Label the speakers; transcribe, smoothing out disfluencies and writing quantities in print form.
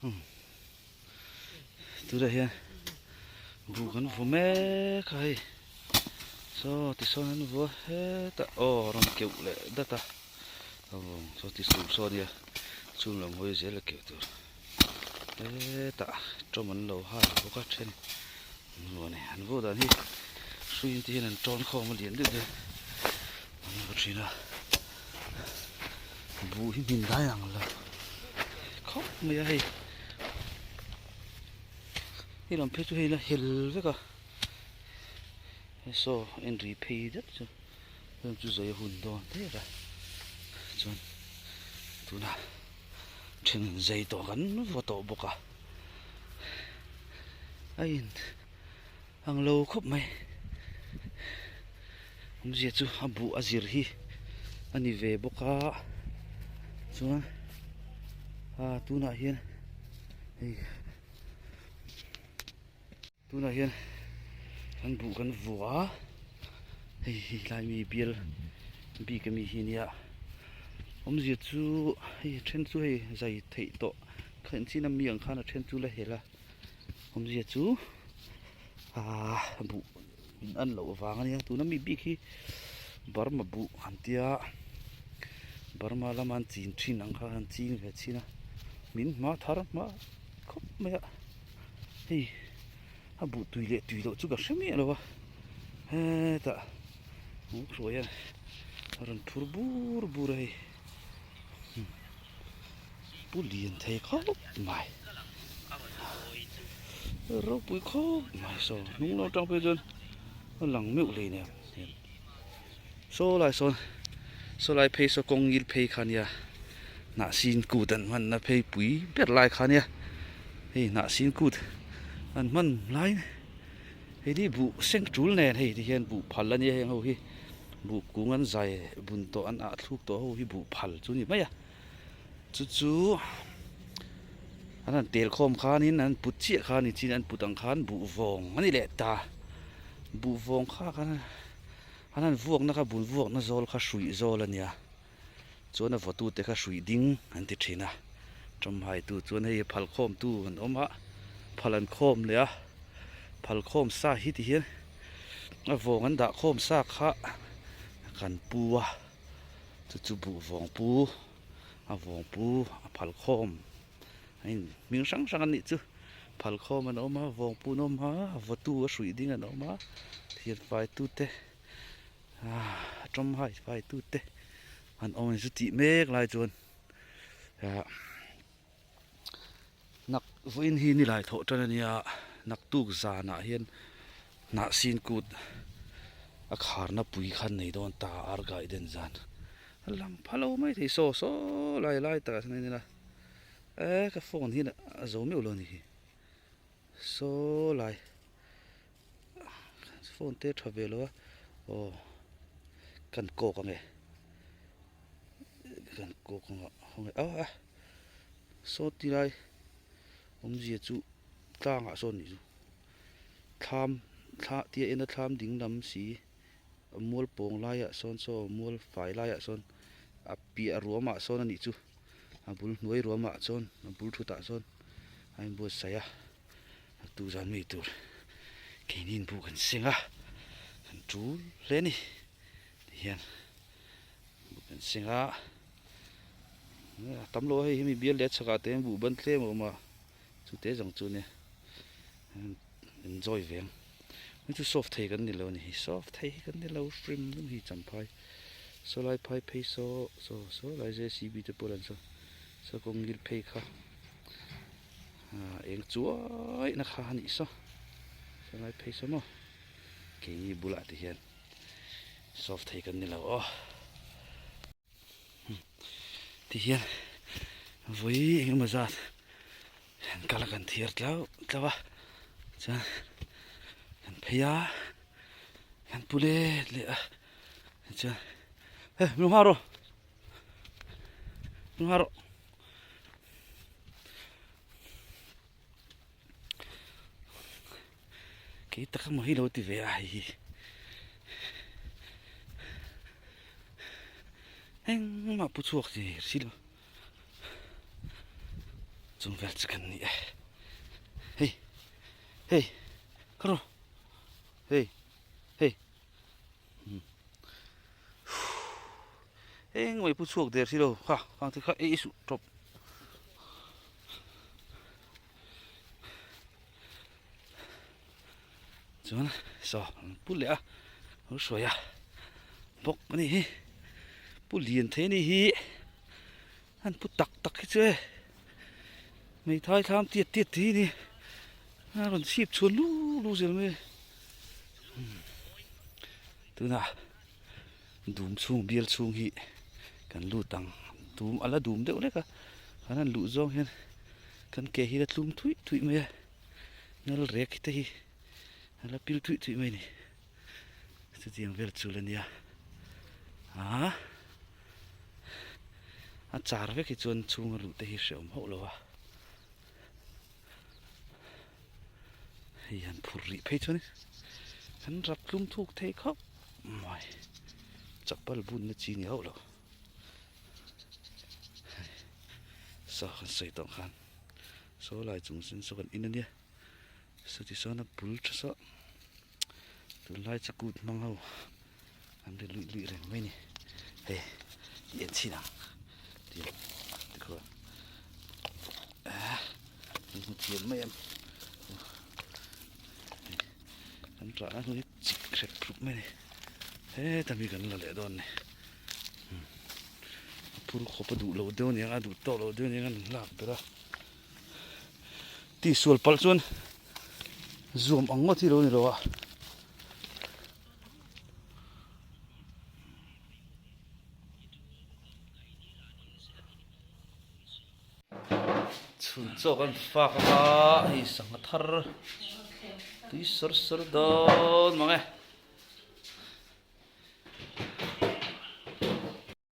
Speaker 1: Umm tunah hian buh kan vu mek a hei saw tisawn an vu a hetah aw rawn keuh leh dat a saw ti suh saw ania chung lam hawi zel a keuh tur hetah tawm an lo hal bawk a then an vu a ni an vu dan hi hruiin te hian an tawn khawm a lian deuh deuh an vu thin a. Buh hi hmin dai ang lo khawp mai a hei hei lam phei chu hei la hel vek a hei saw en ri phei deuh chu heng chu zai a hun dawn der a chuan tunah then an zai tawh kan va tawh bawk a a in ang lo khawp mai awmzia chu a buh a zir hi a ni ve bawk a chuan ah tunah hian hei tunah hian kan buh kan vuah a hei hi lai mi bial bik ami hi ania awmzia chu hei a then chu hei zai theih tawh kha enchina mi ang khan a then chu la hel a. Awmzia chu ahh buh in an loh vang a nia tuna mi bik hi Burma buh an tia Burma lama an chin thin ang kha an ching ve thin a min hma thar hma khawp mai a hei a buh tui leh tui loh chu ka hre miah lo a hetah hruai a rawn phur bur bur a hei. Pu lian thei khawp mai ropui khawp mai saw hnung lam atang phei chuan a lang meuh hle nia saw lai sawn saw lai phei saw kawng ngil phei kha nia hnah sin kut an hman na phei pui ber lai kha nia hei hnah sin kut an hman lai hei hi buh seng tul nen hei ti hian buh phal ania heng ho hi buh kung an zai bun tawh an ah thluk tawh ho hi buh phal chu a ni mai a. Chu chu an han tel khawm khanin an put chiah kha ni chin an put ang khan buh vawng a ni leh ta buh vawng kha khan an han vuakna kha bun vuakna zawl kha hruih zawl a nia chuan a vawtute kha hruih ding an ti thin a tawmhaitu chuan hei phal khawmtu an awm a phal an khawm leh a phal khawm sa hi ti hian a vawng an dah khawm sa kha kan pu a. Chu chu buh vawng pu a vawng pu a phal khawm a in hming hrang hrang a nih chu phal khawm an awm a vawng pu an awm a a vawtu a hruih ding an awm a thir fai tu te ah a tawm hai fai tu te an awm a ni chu tih mek lai chuan ah nak vawiin hi nilai thawh tan a nia naktuk zanah hian hnah sin kut a kharna pui kha an nei dawn ta ar garden zan a lang pha lo mai thei saw saw lai lai takah sawn a nia e ka phone hian a zo meuh lo a ni hi saw lai phone te tha ve lo a aw kan kawk ang e kan kawk ang a a saw ti lai awmzia chu tlangah sawn nih chu thlam thla tia ena thlam ding lam si mual pawng laiah sawn saw mual fai laiah sawn a piah ruamah sawn a nih chu a bul hnuai ruamah chuan a bul thutah sawn a inbuatsaih a. A tu zan mi tur keini in buh kan seng a kan tul hle a ni tihian buh kan seng a a tam lo a hei hemi bial leh a chhakah te hian buh ban tlem a awm a chute zawng chu nia enjoy ve ang hei chu soft thei kan ni lo a ni hi soft thei hi kan ni lo hrim hrim hi champhai sawlai phai phei saw saw saw lai jcb te pawh an saw saw kawng ngil phei kha. Eng chuai na kha a nih saw helai phei saw maw keini bulah te hian solve thei kan ni lo aw ti hian vawi eng emaw zat an kal a kan thiar tlau tlau a chuan kan phei a kan pu let leh a chuan he mi hma rawh mi hma rawh. Kei tak emaw hi lo ti ve a hei hi engmah pu chhuak chi si lo. Chung vel chu kan ni e. Hei, hei, kha rawh. Hei, hei. Eng mai pu chhuak der si lo kha khang te kha ei suh tawp. Chuan saw an pu leh a lo hruai a bawk a ni hi pu lian thei a ni hi an pu tak tak hi chu e hmeithai thlam tiat tiat te hi a ni a rawn chhip chhuan lu lu zel mai a tunah dum chhung bial chhung hi kan lut ang dum a la dum deuh hlek a kan han luh zawng hian kan ke hi a tlum thuih thuih mai a. Nal rek te hi a la pil thuih thuih mai a ni chutiang vel chul a nia ah a char vek hi chuan chhunga luh te hi hrehawm hauh lo a hei han phur rih phei chuan kan rap tlum thuk thei khawp mai chapal bunna chi ni hauh lo saw kan sawi tawh khan. Saw lai chung sen saw kan in a nia saw ti sawn a bul tha saw tunlai chu kut hmang ho an ri luih luih reng mai a ni hei i en chhin ang tiang tikhuan ah in hmu thiam mai em kan tah na hnu hi chik hrep hrup mai a ni heta mi kan la leh dawn a ni. A phur khawp a duh loh deuh aniang a duh tawh loh deuh aniang an lak ber a tihsual palh chuan zuam ang ngawt hi lo ni lo a. Chhun chaw kan fak anga hei sangha thar tui sawr sawr dawn mang e.